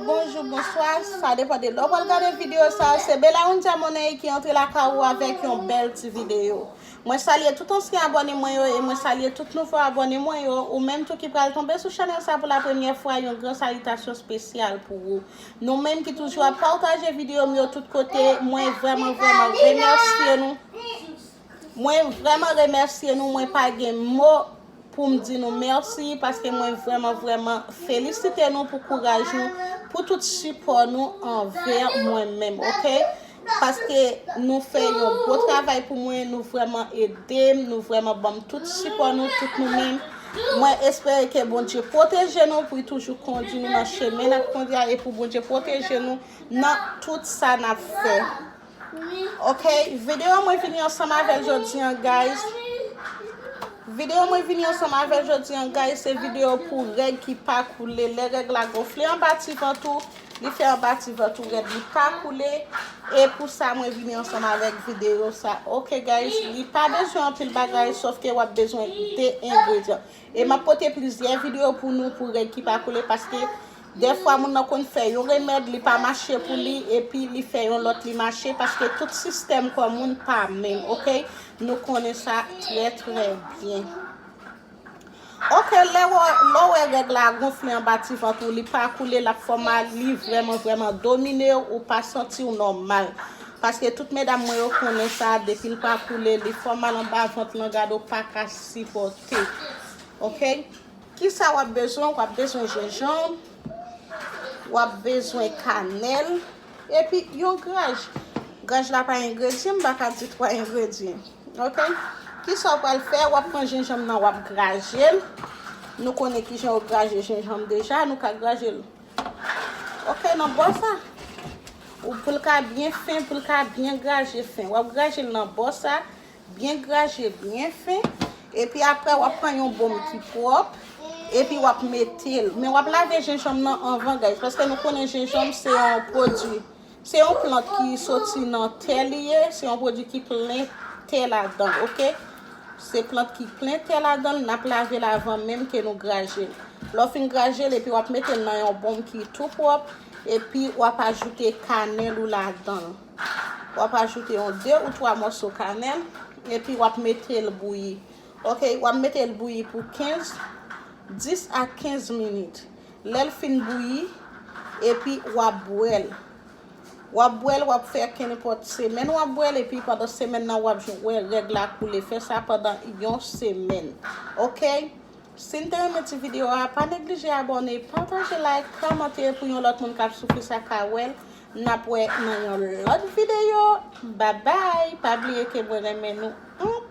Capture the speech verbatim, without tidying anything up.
Bonjou, bonswa, sa depann de lè w pral gade videyo sa. Se Bella Undia Monet ki antre lakay ou avèk yon bèl ti videyo. Mwen salye tout ansyen abòne mwen yo e mwen salye tout nouvo abòne mwen yo. Ou menm tou ki pral tonbe sou chanèl sa pou la premyè fwa, yon gran salitasyon espesyal pou ou. Nou menm ki toujou ap pataje videyo m yo tout kote, mwen vrèman, vrèman remèsye nou. Mwen vrèman remèsye nou, mwen pa gen mo pou m di nou mèsi, paske mwen vrèman, vrèman felisite nou pou kouraj nou, pou tout sipò nou anvè mwen menm, oke? Paske nou fè yon gwo travay pou mwen, nou vrèman ede m, nou vrèman ban m tout sipò nou, tout nou menm. Mwen espere ke Bondye pwoteje nou, pou l toujou kondui nou nan chemen n ap kondui a, e pou Bondye pwoteje nou nan tout sa n ap fè. Ok, videyo mwen vini ansanm avè l jodi an, guys. Videyo mwen vini ansanm avè l jodi an, guys, se videyo pou règ ki pa koule. Lè règ la gonfle anba ti vant ou, li fè anba ti vant ou rèd, li pa koule. E pou sa, mwen vini ansanm avèk videyo sa. Ok, guys, li pa bezwen anpil bagay, sòf ke w ap bezwen de engredyan. E m ap pote plizyè videyo pou nou pou règ ki pa koule, paske dèfwa moun nan konn fè yon remèd, li pa mache pou li, epi li fè yon lòt, li mache, paske tout sistèm kò moun pa menm, ok? Nou konnen sa trè, trè byen. Ok, lè w, lè w wè règ la gonfle anba ti vant ou, li pa koule, l ap fè w mal, li vrèman, vrèman domine w, ou pa santi w nòmal. Paske tout medam mwen yo konnen sa, depi l pa koule, li fè w mal anba vant lan, gade w pa ka sipòte. Ok? Kisa w ap bezwen? W ap bezwen jenjanm, w ap bezwen kanèl, epi yon graj. Graj la pa engredyan, m pa ka di twa engredyan. Ok? Kisa w pral fè? W ap pran jenjanm nan, w ap graje l. Nou konnen kijan yo graje jenjanm deja, nou ka graje l. Ok, nan bò sa. Ou pou l ka byen fen, pou l ka byen graje fen. W ap graje l nan bò sa, byen graje, byen fen. Epi apre, w ap pran yon bonm ki pwòp, epi w ap mete l. Men w ap lave jenjanm nan anvan, guys, paske nou konnen jenjanm se yon pwodui. Se yon plant ki soti nan tè li ye, se yon pwodui ki plen tè ladan l, ok? Se plant ki plen tè ladan l, n ap lave l avan menm ke nou graje l. Lè w fin graje l, epi w ap mete l nan yon bonm ki tou pwòp, epi w ap ajoute kanèl ou ladan l. W ap ajoute yon de ou twa mòso kanèl, epi w ap mete l bouyi. Ok, w ap mete l bouyi pou kenz, dis a kenz minit. Lè l fin bouyi, epi w ap bwè l. W ap bwè l, w ap fè kenenpòt semèn w ap bwè l, epi pandan semèn nan, w ap jwenn wè règ la koule. Fè sa pandan yon semèn. Ok? Si n te renmen ti videyo a, pa neglije abòne, pataje, like, kòmante pou yon lòt moun k ap soufri sa ka wè l. N ap wè nan yon lòt videyo. Babay! Pa bliye ke mwen renmen nou.